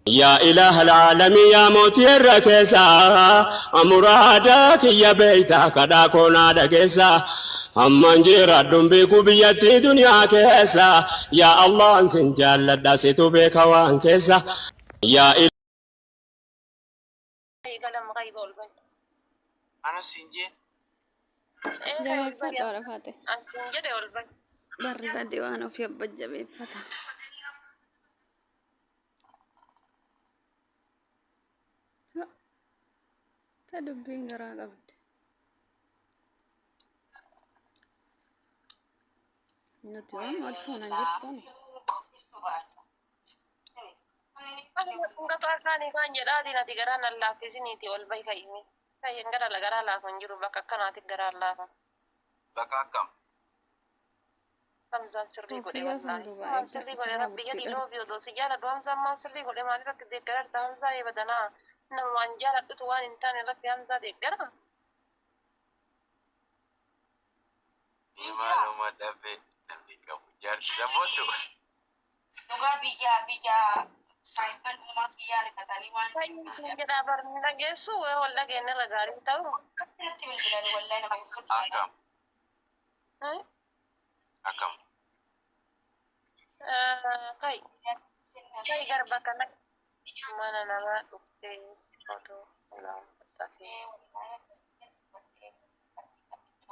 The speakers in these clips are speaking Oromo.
Yaa ilaaha alaalamii yaa mootii irra keessa muraada kiyya beeyta kadhaa koo naa dhageessa amman jiraadhuun beeku biyyattii duniyaa keessa yaa Allah sin jaalladha situ beeka waan keessa yaa Eegala maqaa ol bahi. Anas siin jee. Ee kai ol bahi. Jabeeffadhu Arafaate. An siin jedhe ol bahi. Barri badii waan ofii abba jabeeffata. Ta dubbiin garaa qabdi. Nuti waan wal fuunan jettuun. Ani dhungatu akaanii kaan jedhaatiin ati garaa nan laaffisiniiti ol bahi ka'ime. Kayyeen gara garaa laafa hin jiru bakka akkanaati garaan laafa. Bakka akkam? Hamzaan sirrii godhe Koffiyyaa san wallaahi. duuba Maal eeggadhu sirrii godhe sirraa rabbi bultii jedhi dha. loobi odoo si jaaladhu Hamzaan maal sirrii godhe maal irratti deeggararta Hamzaa eebadanaa nama waan jaaladhutu waan hin taane irratti Hamzaa deeggara. Imaanuma dhabe namni qabu. Jaarti sabboontu. Dhugaa biyyaa biyyaa saayibban uumaa kiyyaa rifatanii waan Fayyii siin jedhaa bar hin dhageessu wayii wal dhageenye irra gaarii ta'u. akkatti natti bilbilani wallahi nama hedduutu Akkam? Akkam? Kai kai garba kana mana namaa dhuftee otoo laafee.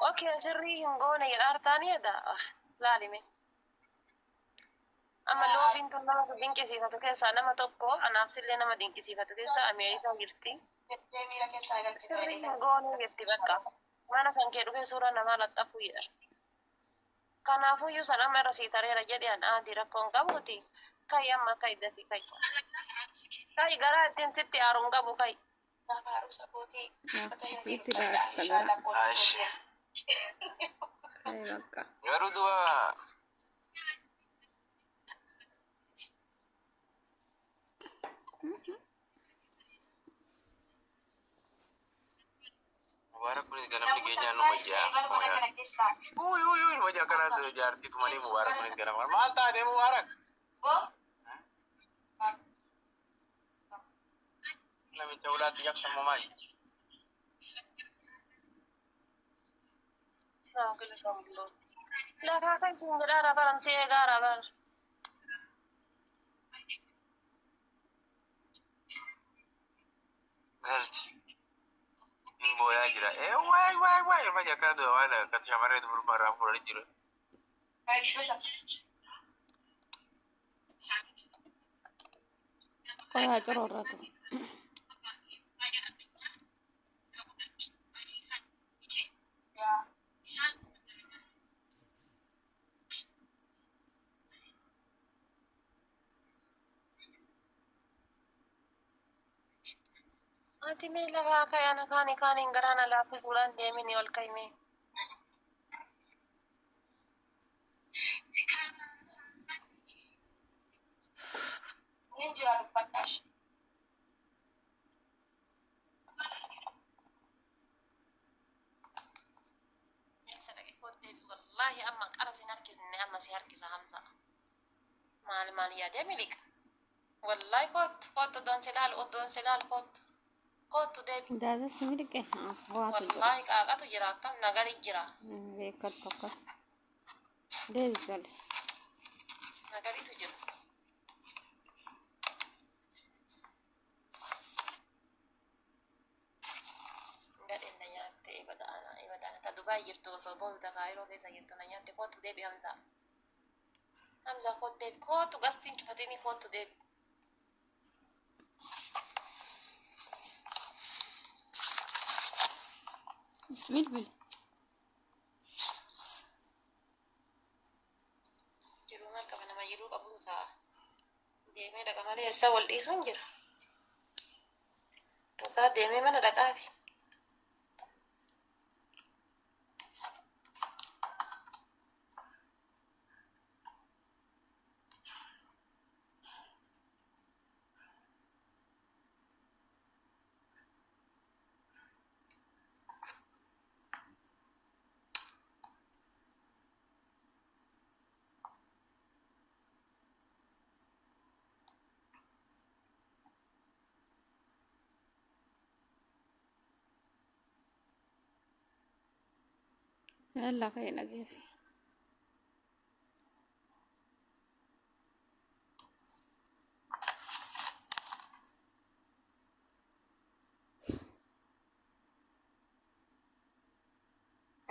Okay sirrii hin goone jedhaa hartaanii jedha laalime. Amma loobiin tun nama dinqisiifatu keessaa nama tokko anaaf sillee nama dinqisiifatu keessaa Ameerikaa jirti. Jettee miira keessaa galchite Sirrii hin goone jetti bakka. Mana kan kee dhufee suuraa namaa laxxafuu jedha. Kanaafuyyuu san amma irra sii tareera jedhi an aadii rakkoo hin qabuuti. Kai amma kai dafi kai. Kai garaa ittiin sitti aaru hin qabu kai. Gaafa haruusa kootii uffata hin Ofiitti uffadha daasta inshallah gara. kootii Ashi. kootii. Kai bakka. Garuu duba Mubaarak kunis ganamni keenya nu Namni fayyaa. mana kana keessaa. Uy uy uy nama jakana jaartii tumanii Mubaarak kunis ganama. Maal taate Mubaarak? Boo. Namicha ulaatti cabsamu maali? Lafaa kan siin jedhaa baran si eegaa bara. Galchi. Hin booyaa jira. Ee waay waay waay ilma jakana du'a waan akka shamarree durbaa irraa fuudhanii jiru. Qoy haa coroorratu. Ati mee lafaa ka'e ana kaani kaaniin garaa na laaffisuudhaan deemini ol ka'ime. Nin jira dubbadhaash. Eessa dhaqe koot deebi wallaahi amma qara sin harkisne amma si harkisa Hamza. Maal maal yaadee miliqa. Wallaahi koottu koottu odoon si laalu odoon si laalu koottu koottu deebi. Daasas miliqe waatu jira. Wallaahi qaaqatu jira akkam nagari jira. Beekattu akkas. Deebi jale. Nagaritu jira. Gadheen na nyaatte ebadaana ebadaana ta Dubaay jirtu osoo boodu ta Kaayiroo keessa jirtu na nyaatte koottu deebi Hamza. Hamza koottu deebi koottu gastiin cufatini koottu deebi. Bilbili. Jiruu maal qaba nama jiruu qabutu ta'a. Deemee dhaqa malee eessaa wal dhiisuun jira. Dhugaa deemee mana dhaqaafi. Yalla ka'e dhageessi.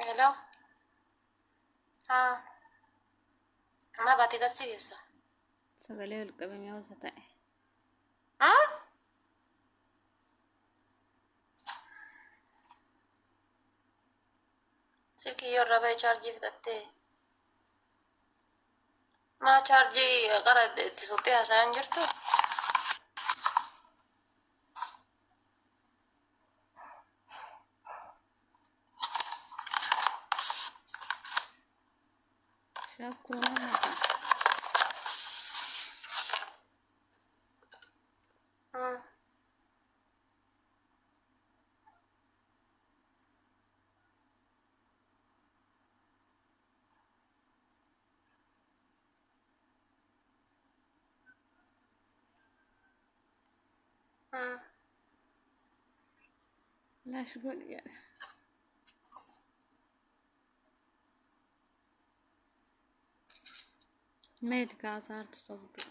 Hello. Haa. Maa baatee gastii keessa? Sagalee ol qabamee hoosa ta'e. Haa? Silkii yoo irra ba'e chaarjii fixattee. Maa chaarjii qara itti suuttee haasa'aa hin jirtu? Shakkuu nama ta'a. Laash godhi jedha. Meeti kaasaa hartu sobdu.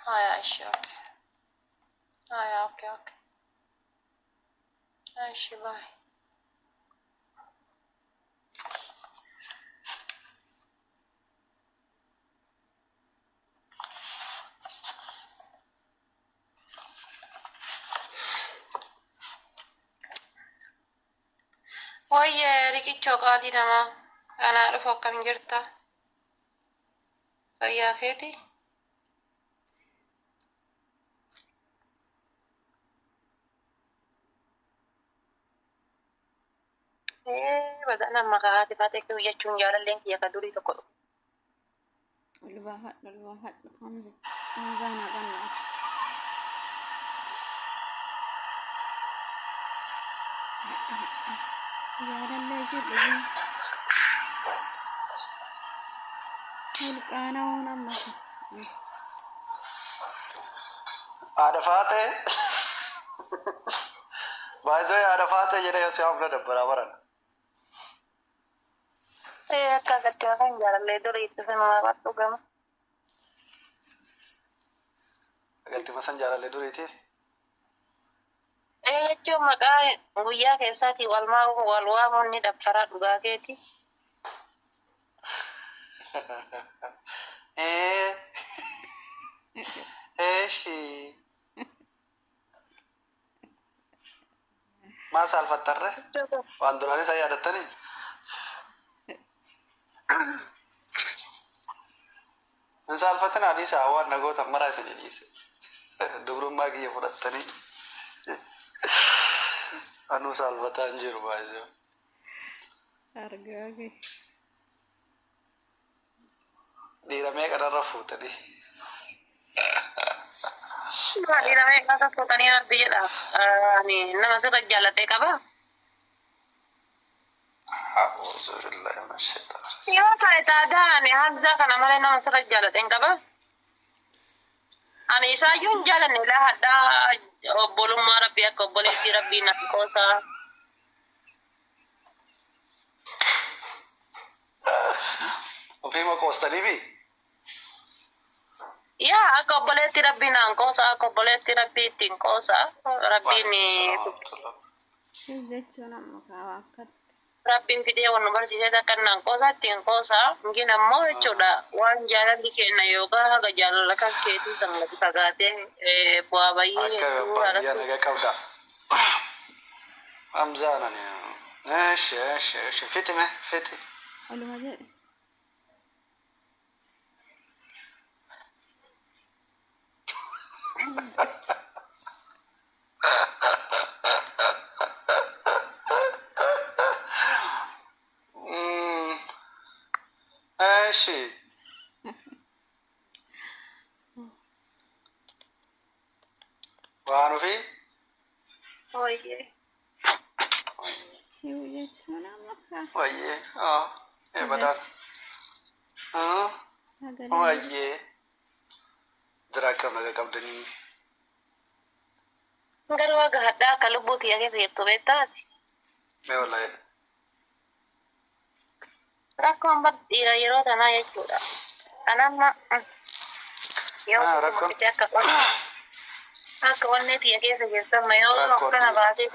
Haya, ishi, okay. Haya, okay, okay. Ishi, bye. Wayyee riqichoo qaalii namaa anaa dhufu, akkam jirta? Fayyaa keeti? Badaan amma haati faatee jechuun jaalalleen kiyya ka durii tokko dhufu. Ol baafadhu, ol baafadhu. Hamzaan haa qannaati. Jaalallee jedhu holqaana'uun amma. Haadha faatee. Baay'ee haadha faatee jedhee si haamna dabbaraa baran. Akka gatti kan jaalallee durii itti sama dhugama. Gatti masan jaalallee duriiti. Jechuun maqaa guyyaa keessaati walmaa wal waamuun ni dabsara dhugaa keeti. Eeshi. Maa saalfattarre? Waan duraan isa yaadattanii? Hin saalfatin, adiisa waan nagoota maraa isin dhiise. Dubrummaa kiyya fudhattanii. Anuu saalfataa hin jiru baay'isee. Argaa kee. Dhiira meeqa narra fuutanii? Dhiira meeqa fuutanii rabbi jedha. Ani nama sirra jaallatee qaba. A'uuzu billahi mina shaytaan. Yoo ta'e taadaa ani Hamzaa kana malee nama sirra jaallatee hin qaba. Ani isaayyuu hin jaalanne, laa hadhaa obbolummaa rabbii akka obboleettii rabbii na qoosaa. Ofiima qoostanii fi Yaa, akka obboleetti rabbii naan qoosaa, akka obboleetti rabbii ittiin qoosaa rabbiin. Jechuun amma kaawaa akkatti. Rabbiin fidee waan nu barsiisee akka naan qoosaa ittiin qoosaa ngin ammoo jechuudha, waan jaalalli kenna yookaan haga jaalala kan keetii san gadi fagaatee bu'aa bayyee akka hedduu baadiyyaa nagaa qabda. Hamzaan ani. Eeshi, eeshi, eeshi, fixi mee, fixi. Oluma jedhe. Eeshi. Waan ofii. Wayyee. Si'u jechuun amma kaa. Wayyee. Ah. Badaan. Sagalee. Wayyee. Jira akkam nagaa qabdanii? Garuu haga hadhaa akka lubbuu tiyya keessa jirtu beektaati. Mee wallaahi. Rakkoon barsi dhiira yeroo tanaa jechuudha. Kan amma yoo Ah, rakkoon mul'ise akka qonna akka onnee tiyya keessa jirtu amma yoo rakkoon akkana dhiira. baasee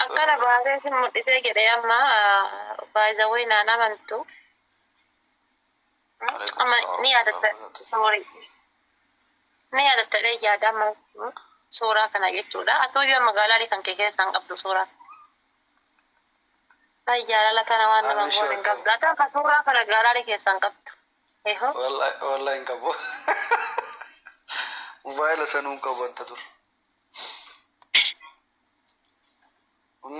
akkana baasee si mul'isee jedhee amma baay'izawwee naan amantu. Alaikum Amma salaam ni yaadatta warahmatullahi wabarakatuh. sorry. Ni yaadatta dhee yaada amma suuraa kana jechuudha. Atoo yoo magaalaa kan kee keessaa hin qabdu suuraa. Ay jaalala kana waan nama Ani goone hin shoo qabdu. qabu. Ati amma suuraa kana gaalaarii keessaa hin qabdu. Ehoo. Wallahi wallahi hin qabu. Mobaayila sanuu hin qabu wanta dur.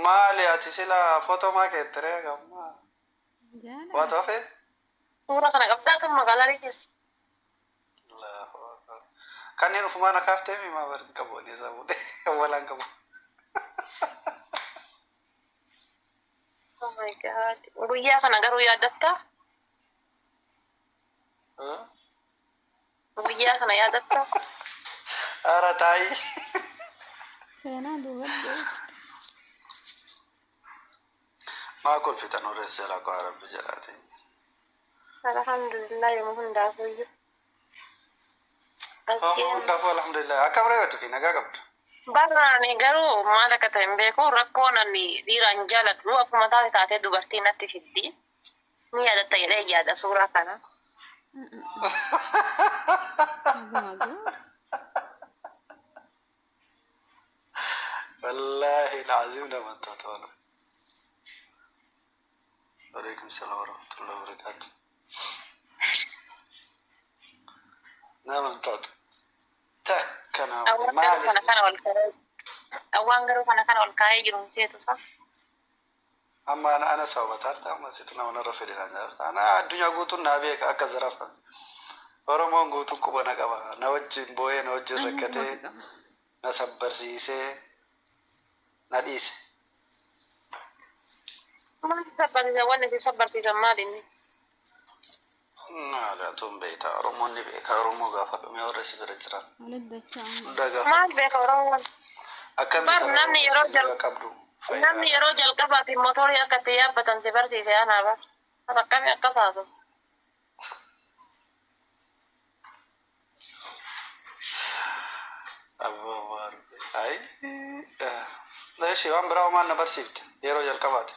Maali ati sila footoo maa keettiree gammaa? Jaalala. Waatu hafe? Suuraa kana qabdaa kan magaalaarii keessa. Allahu akbar. Kanneen ufumaan akaaftee mimaa bari hin qabu ani isaa fuudhee awwalaan qabu. Oh my God. Guyyaa kana garuu yaadattaa? Guyyaa kana yaadattaa? Ara taayi. Seenaa duubadhu. Maa kolfitan horreessa jalaa koo rabbi jedhaati. Alhamdulillah yeroo hundaafuyyuu. Homaa hundaafuu alhamdulillah. Akkam reebatu fi nagaa qabdu. Barraani garuu maal akka ta'e hin beeku rakkoon ani dhiiraan jaaladhu akkuma taate taatee dubartii natti fiddi. Ni yaadatta jedhee yaada suuraa kana. Dhuguma goo. Wallaahi alazim nama tola. Alaikum salaam warahmatullahi wabarakatuh. Nama tola. Takka nama Awwaan garuu maali? kana kana ol kaa'ee awwaan garuu kana kana ol kaa'ee jiru hin seetu sa. Amma ana ana sababa taarta amma situ nama narra fedhe naan jaarta. Ana addunyaa guutuun naa beeka akka zarafa. Oromoon guutuun quba na qaba. Na wajjin boo'ee na wajjin Ani rakkatee qubatu qaba. na sabbarsiisee na dhiise. Maal sabbarsiisan wanni si sabbarsiisan maal inni? Maali atuun beekta Oromoon ni beeka Oromoo gaafa dhume warra si bira jiran. Walitti dachaa. Hunda gaafa Maal beeka Oromoon? akkami Bar saba namni Oromoo yeroo si jal bira qabdu namni fayyaa. yeroo jalqabaati motorii akka itti yaabbatan si barsiise anaa bar. Akkami akkas haasa'u? Abbaa waarbe. Ayi. Eeshi waan biraa homaan na barsiifte yeroo jalqabaate.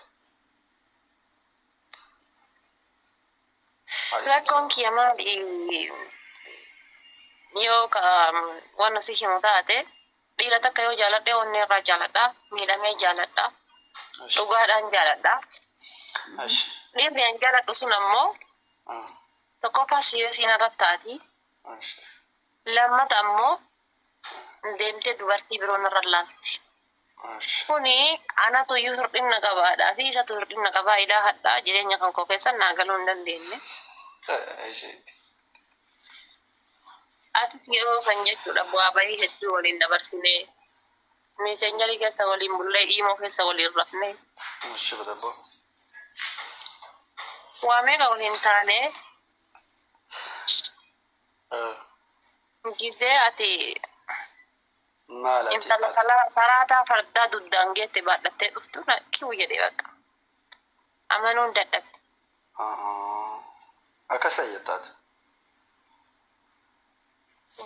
Alaikum Rakkoon salaam. kiyya maali yoo ka waan si himu taate dhiira takka yoo jaaladhe onnee irraa jaaladha miidhamee jaaladha Eeshi. dhugaadhaan jaaladha. Eeshi. Dhiirri an jaaladhu sun ammoo tokkoffaa siiyesiin irratti taati Eeshi. lammata ammoo deemtee dubartii biroon irra laalti. Eeshi. Kuni anatu iyyuu hir'ina qabaadhaa fi isatu hir'ina qabaa ilaa hadhaa jireenya kan koo keessa naa galuu hin dandeenye. Eeshi. Atis yeroo san jechuudha bu'aa bahii hedduu waliin dabarsinee miiseenjarii keessa waliin bullee dhiimoo keessa waliin rafnee Eeshi badaboo. waa meeqa waliin taanee gisee ati Maal ati? intala salaataa fardaa duddaan geette baadhattee dhuftu na kiwu jedhee bakka amanuun dadhabe. Akkas ayyattaati.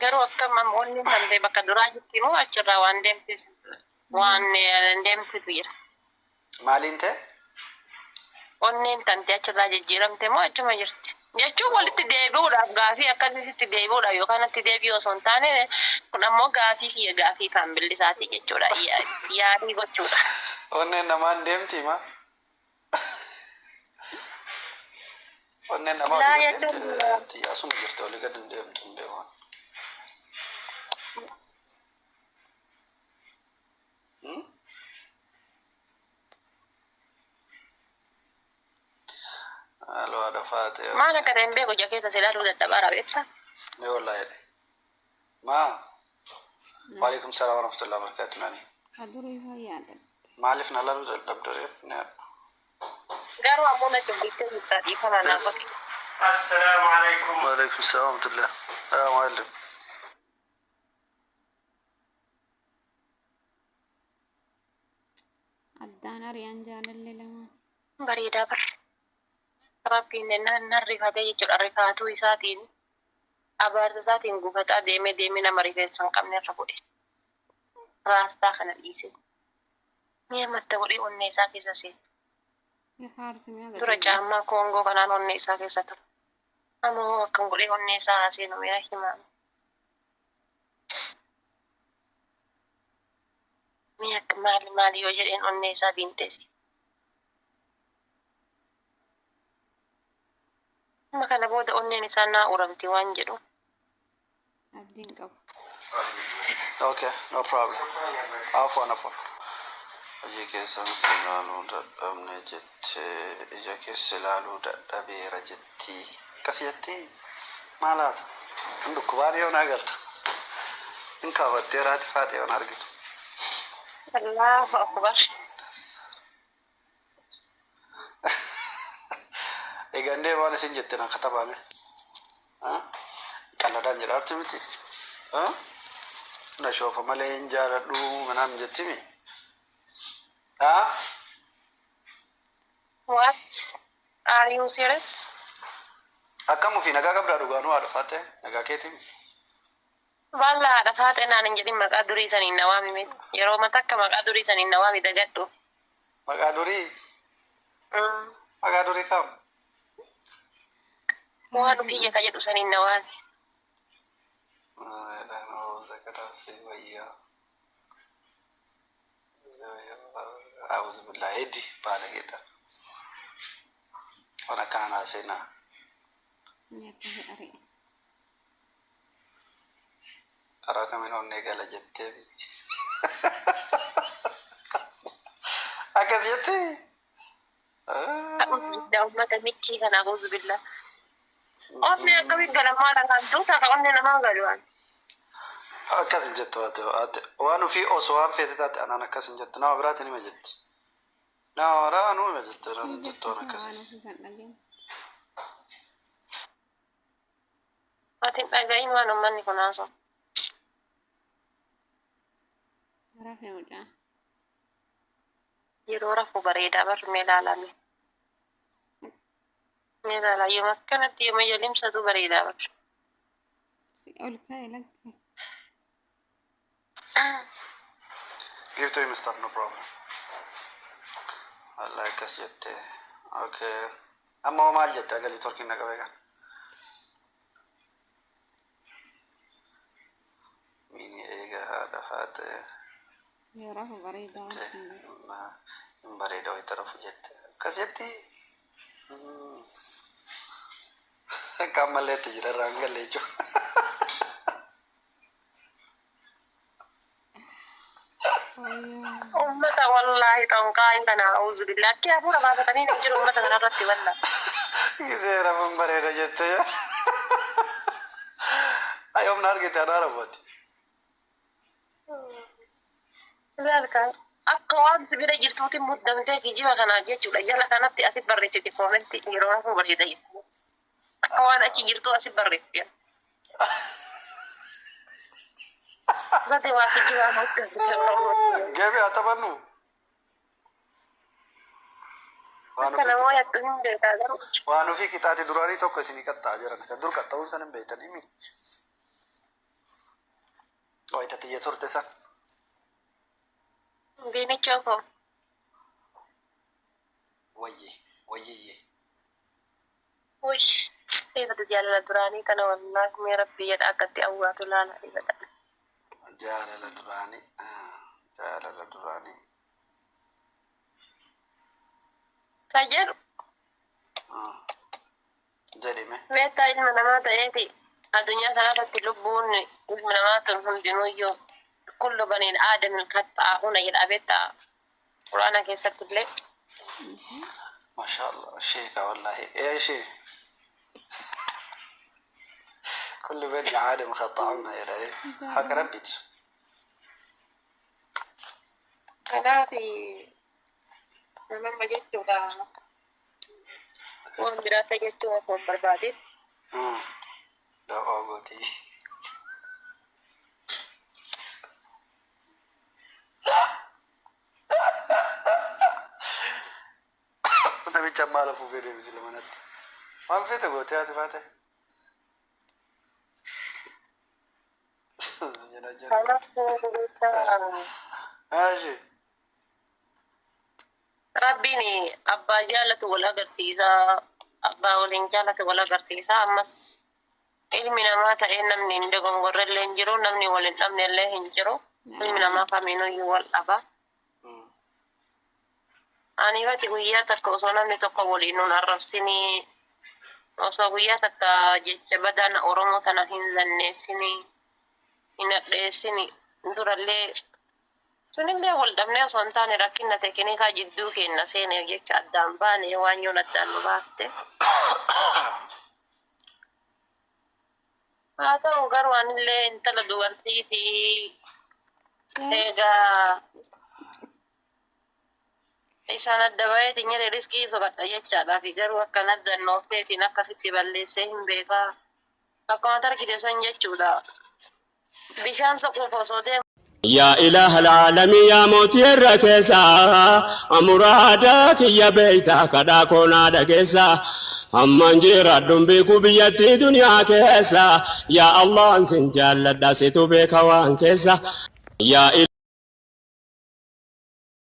Garuu akkam amma onni kan ta'e bakka duraa jirti moo achirraa waan deemtes waan deemtetu jira. Maaliin ta'e? Onneen tante achirraa jijjiiramte moo achuma jirti. Jechuun walitti deebi'uudhaaf gaafii akkasitti deebi'uudhaaf yookaan itti deebi'u osoo hin taane kun ammoo gaafii kiyya gaafii faamilli jechuudha. Yaalii gochuudha. Onneen namaan deemti ma? Onneen namaa Laa olii gad jechuun deemti. Asuma jirti olii gad hin deemtu hin beeku. Haaloo haadha faate. Maal akka ta'e hin beeku ija keessa si ilaaluu dadhabaara beektaa? Mee wallaahi. Maa? Waalaikum salaam warahmatullahi wabarakatuh nani. Ka durii isaa yaadatte. Maaliif na laaluu dadhabde reef? Garuu ammoo na cubbittee jirta dhiifama naa godhi. السلام عليكم. وعليكم السلام ورحمة الله. يا معلم. Addaan ari'aan jaalalli lamaan. Bareedaa bar. Rabbiin nan rifatee jechuudha. Rifaatuu isaatiin abaarsa isaatiin gufataa deemee deemee nama rifeensa hin qabne irra bu'e. Raastaa kana dhiise. Mi'a matta godhee onnee isaa keessa seene. Faarsi mi'a Dura gadi. caammaa koongoo kanaan onnee isaa keessa ture. Amma hoo akkam godhee onnee isaa haa seenu mi'a himaa. Mi'a akka maali maali yoo jedheen onnee isaa biinteesi. Amma kana booda onneen isaa naa uramti waan jedhu. Abdiin qabu. Okay, no problem. عفوا عفوا. Hojii keessan si ilaaluu dadhabne jettee ija keessa ilaaluu dadhabeera jettii. Akkas jettee maal haata? Hin dhukkubaan yoo na agartu. Hin kaafattee raati faatee yoo na argitu. Allahu akbar. Egaa indee waan isin jette na katabaame. Qalladaan jedhaarti miti. Na shoofa malee hin jaaladhu manaan jettimi. What? Are you serious? Akkam ofii nagaa qabdaa dhugaanuu haadha faatte nagaa keetiin. Baalla haadha faatee naan hin jedhin, maqaa durii saniin na waamime. Yeroo matakka maqaa durii saniin na waami dagadhu. Maqaa durii, maqaa durii kam? Waan ofiyya ka jedhu saniin na waami. Wayyaa. أعوذ بالله هدي baalageedha. Waan akkana naa seenaa. Inni akkasii ari'e. Karaa kamiin onnee gala jettee akkas jettee. أعوذ بالله, uummata michii kana, أعوذ بالله. Onnee akkamiin gala? Maal kan tuuta ka onnee namaa galu waan. Akkas hin jettu ati waan ofii osoo waan feete taate anaan akkas hin jettu, nama biraatiin hima jetti. Nama biraa anuu hima jette, anaan hin jettu waan akkasii. Waan ofii san dhageen. Ati hin dhaga'iin waan uummanni kun haasa'u. Rafe mucaa. Yeroo rafu bareedaa bar, mee ilaalame. Mee ilaalaa, yoo akkanatti yoo yalimsatu bareedaa bar. Si ol ka'e lakki. Give to him stuff, no problem. Wallahi akkas jettee. Okay. Amma hoo maal jette agalii torkiin na qabee kan? Mini eega haadha faate. Yoo rafu bareedaa waan sin jedhu. Hin bareeda wayita rafu jette. Akkas jetti. Akka ammallee itti jira irraa hin galle jechuudha. Wayyoo. Uummata wallaahi xonqaayin kana, أعوذ بالله, akki hafuura baafatanii hin jiru uummata kanarratti walla. Gisee rafuun bareeda jettee. Ayoomna argite anaa rafooti. Ilaalka akka waan sibira jirtuutti muddamtee kijiba kanaaf jechuudha. Jala kanatti asit barreessiti comment yeroo rafuu bareeda jechuudha. Akka waan achi jirtuu asit barreessiti. Gate waa kijibaa muddamte. Geebi haa taphannu. Waan Akka ofii namoo yakka hin beekaa garuu. Waan ofii qixaati duraanii tokko isinii qaxxaa jiran. Kan dur qaxxa'uun san hin beektanii mi? Wayita xiyya turte san. Biinichoo koo. Wayye wayyiyye. Wish. Eebata jaalala duraanii tana wallaahi mee rabbii jedha akkatti awwaatu laala eebata. Jaalala duraanii. Jaalala duraanii. Kan jedhu Jedhime. beektaa ilma namaa ta'eeti addunyaa kanarratti lubbuun ilmi namaa tun hundinuyyuu كل بني آدم خطاؤون jedha beektaa quraana keessatti illee. ما شاء الله شيكة والله يا شيخ. كل بني آدم خطاؤون يا رأي حق ربي. Kanaaf namamma jechuudha. Waan biraata jechuu osoo hin barbaadin. Dawaa gootii. Namicha maal afuufee deebisi lamanatti. Waan feete gootee haati faate. Ashi. Rabbiin abbaa jaalatu wal agarsiisa. Abbaa waliin jaalatu wal agarsiisa. Ammas ilmi namaa ta'ee namni hin dogongorre illee hin jiru. Namni wal hin dhabne illee hin jiru. Ilmi namaa kamiinuyyuu wal dhaba. Ani fati guyyaa takka osoo namni tokko waliin nun arrabsinii, osoo guyyaa takka jecha badaan Oromoo tana hin zanneessinii, hin hadheessinii, durallee sunillee wal dhabnee osoo hin taane rakkina teknikaa jidduu keenya seeneef jecha addaan baane waan yoon addaan nu baafte. Haa ta'u garuu anillee intala dubartiitii egaa isaan adda baheetiin jedhe riskii soqadha jechaadhaaf garuu akkan addannoofteetiin akkasitti balleessee hin beekaa. Akkuma argite san jechuudha. Bishaan soquuf osoo deemu. Yaa ilaaha alaalamii yaa mootii irra keessaa muraada kiyya beeytaa kadhaa koonaa dhageessa amman jiraadhuun beeku biyyattii duniyaa keessa yaa Allah sin jaalladha situ beeka waan keessa yaa.